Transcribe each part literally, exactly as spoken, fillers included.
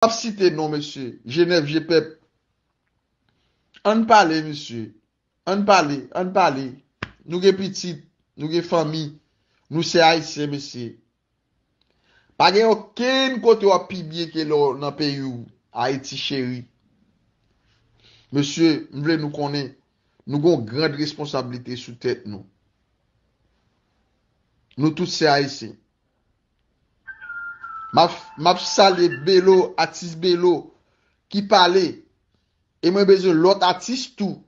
ap site non, mesye. Jenèf Jepèp. Ann pale, mesye. Ann pale, ann pale. Nou gen pitit, nou gen fanmi, nou se Ayisyen, mesye. Pa gen okenn kote w ap pi byen ke lè w nan peyi w, Ayiti cheri. Mesye, m vle nou konnen, nou gen yon grand responsablite sou tèt nou. Nou tout se Ayisyen. M ap, m ap salye Belo, atis Belo, ki pale. E mwen bezwen lòt atis tou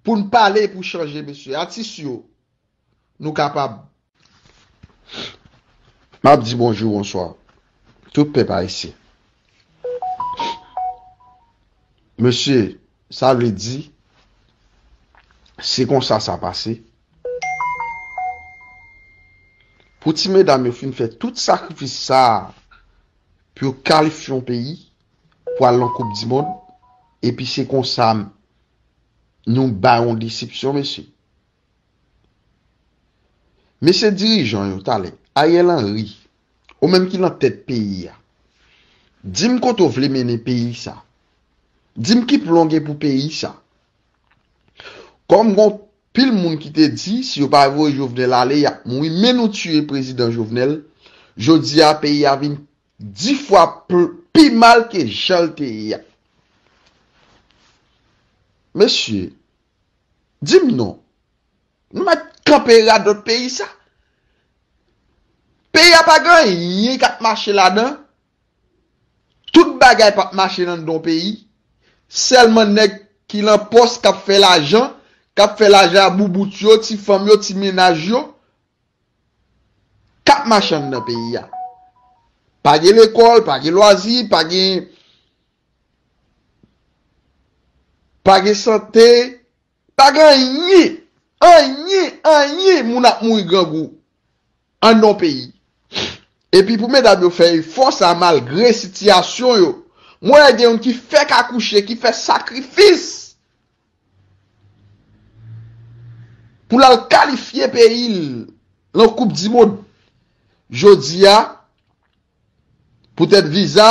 pou n pale, pou chanje, mesye. Atis yo, nou kapab. M ap di bonjou, bonswa. Tout pèp ayisyen. Mesye, sa vle di, se konsa sa pase. Pou ti medam yo fin fè tout sakrifis sa a, pou yo kalifye yon peyi, pou al nan Koup di Mond, epi se konsa nou bay yon desepsyon, mesye. Mesye dirijan yo, talè, Ariel Henry, ou menm ki nan tèt peyi a, di m kote w vle mennen peyi sa. Di m ki plan w gen pou peyi sa. Kòm gon pil moun ki te di, si yo pa voye Jovenel ale, y ap mouri. Men nou tiye prezidan Jovenel. Jodi a, peyi a vin dis fwa pl-, pi mal ke jan l te ye a. Mesye, di m non. Nou mèt kanpe radòt peyi sa. Peyi a pa gen anyen k ap mache ladan. Tout bagay p ap mache nan don peyi. Sèlman nèg ki lan pòs k ap fè lajan, k ap fè lajan a boubout yo, ti fanm yo, ti mennaj yo, k ap mache anndan peyi a. Pa gen lekòl, pa gen lwazi, pa gen, pa gen sante, pa gen anyen, anyen, anyen, moun ap mouri grangou anndan yon peyi. Epi pou medam yo fè efò sa malgre sitiyasyon yo. Mwen wè gen youn ki fèk akouche, ki fè sakrifis pou l al kalifye peyi l lan Koup di Mond. Jodi a, poutèt viza,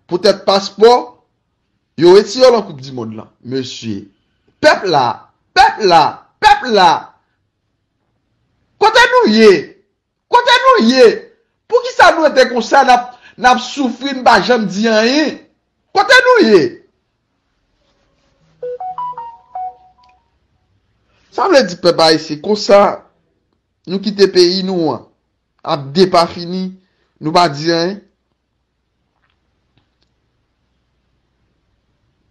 poutèt paspò, yo retire w lan Koup di Mond lan. Mesye, pèp la, pèp la, pèp la, kote nou ye? Kote nou ye? Poukisa nou rete konsa, n ap, n ap soufri, n pa janm di anyen? Kote nou ye? Sa vle di pèp ayisyen, konsa nou kite peyi nou an ap depafini, nou pa di anyen?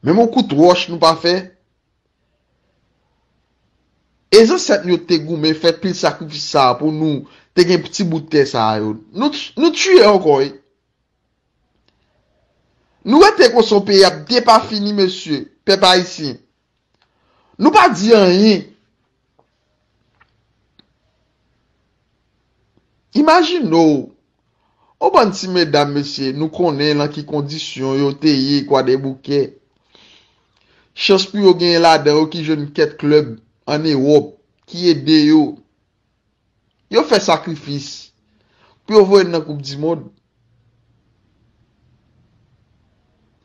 Menm yon kout wòch nou pa fè? E zansèt nou yo te goumen, fè pil sakrifis sa a pou nou te gen ti bout tè sa a yo. Nou, nou tiye ankò, wi. Nou rete konsa, yon peyi ap depafini, mesye, pèp ayisyen. Nou pa di anyen. Imajine w, yon bann ti medam, mesye, nou konnen lan ki kondisyon yo te ye Kwadèboukè. Chans pou yo genyen ladan yo ki jwenn kèk klèb ann Ewòp ki ede yo. Yo fè sakrifis pou yo voye n nan Koup di Mond.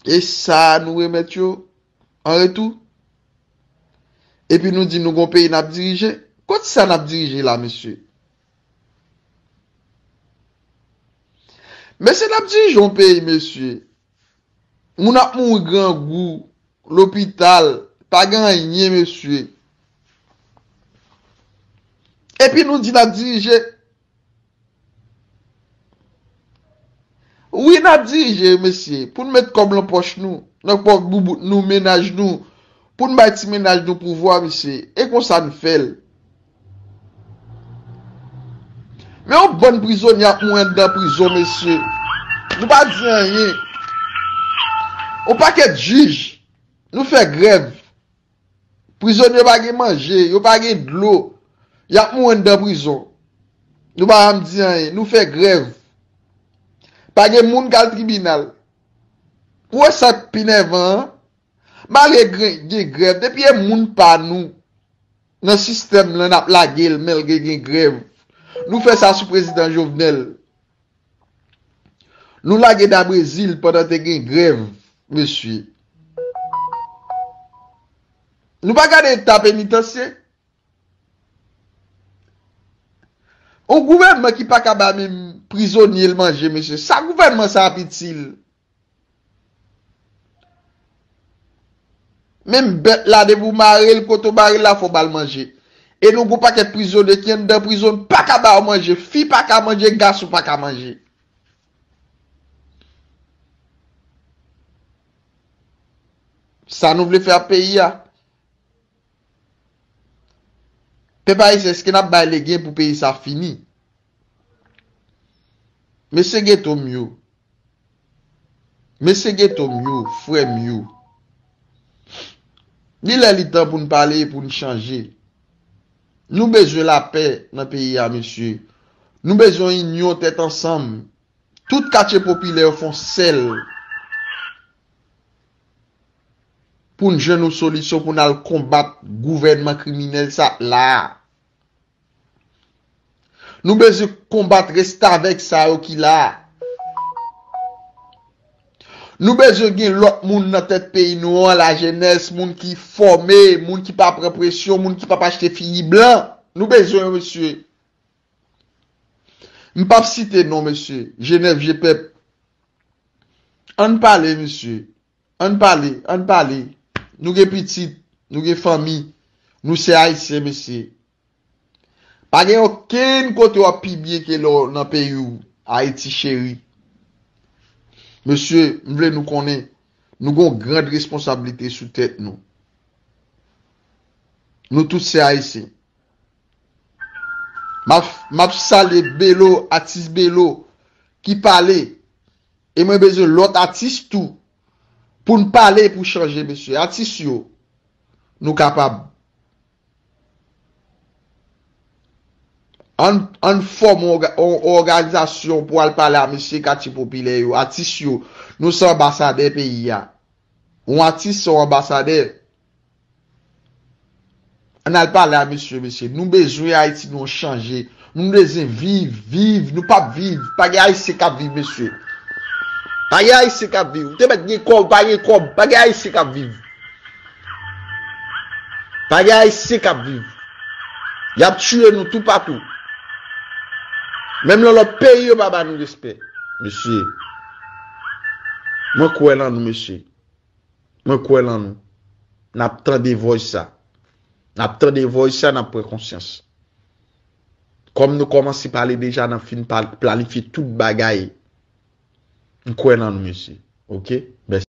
E sa nou remèt yo an retou? Epi nou di nou gon peyi n ap dirije? Kot sa n ap dirije la, mesye? Mesye, n ap dirije yon peyi, mesye. Moun ap mouri grangou, lopital, pa gen anyen, mesye. Epi nou di n ap dirije. Wi, n ap dirije, mesye, pou n met kòb lan pòch nou, nan pòch boubout nou, mennaj nou, pou n bay ti mennaj nou pouvwa, mesye. E konsa n fè l. Men yon bann prizonye ap mouri anndan prizon, mesye. Nou pa di anyen. Yon pakèt jij, nou fè grèv. Prizonye yo pa gen manje, yo pa gen dlo. Y ap mouri anndan prizon. Nou pa janm di anyen, nou fè grèv. Pa gen moun k al tribinal. Ou wè sa k pi nèvan an? Malgre gen, gen grèv, depi e moun pa nou nan sistèm lan n ap lage l, malgre gen grèv. Nou fè sa sou prezidan Jovenel. Nou lage nan Brezil pandan te gen grèv, mesye. Nou pa gade eta penitansye. Yon gouvènman ki pa ka ba menm prizonye l manje, mesye. Sa gouvènman sa ap itil? Menm bèt la, depi w mare l, kote w mare l la, fò w ba l manje. E nou gon pakèt prizonye ki anndan prizon, pa ka ba yo manje. Fi pa ka manje, gason pa ka manje. Sa nou vle fè ak peyi a? Pèp ayisyen, èske n ap bay legen pou peyi sa fini? Mesye geto m yo. Mesye geto m yo, frè m yo. Li lè li tan pou n pale, pou n chanje. Nou bezwen lapè nan peyi a, mesye. Nou bezwen inyon, tèt ansanm. Tout katye popilè yo fè yon sèl pou n jwenn yon solisyon pou n al konbat gouvènman kriminèl sa la a. Nou bezwen konbat restavèk sa yo ki la a. Nou bezwen gen lòt moun nan tèt peyi nou an, lajenès, moun ki fòme, moun ki pa pran presyon, moun ki p ap achte figi blan. Nou bezwen yo, mesye. M p ap site non, mesye. Jenèf, je pèp. Ann pale, mesye. Ann pale, ann pale. Nou gen pitit, nou gen fanmi. Nou se Ayisyen, mesye. Pa gen okenn kote w ap pi byen ke lè w nan peyi w, Ayiti cheri. Mesye, m vle nou konnen, nou gen yon grand responsablite sou tèt nou. Nou tout se Ayisyen. M ap, m ap salye Belo, atis Belo, ki pale. E mwen bezwen lòt atis tou. Pou n pale, pou chanje, mesye. Atis yo, nou kapab. Ann, ann fòme yon òga-, yon, yon òganizasyon pou al pale a mesye katye popilè yo, atis yo. Nou se anbasadè peyi a. Yon atis se yon anbasadè. Ann al pale a mesye, mesye. Nou bezwen Ayiti nou an chanje. Nou bezwen viv, viv. Nou p ap viv. Pa gen Ayisyen k ap viv, mesye. Pa gen Ayisyen k ap viv. Ou te mèt gen kòb, pa gen kòb. Pa gen Ayisyen k ap viv. Pa gen Ayisyen k ap viv. Y ap tiye nou toupatou. Menm nan lòt peyi, yo pa ba nou respè. Mesye, mwen kwè nan nou, mesye. Mwen kwè nan nou. N ap tande voice sa. N ap tande voice sa, n ap pran konsyans. Kòm nou kòmanse pale deja, n ap fin pa-, planifye tout bagay. M kwè nan nou, mesye. Oke? Mèsi.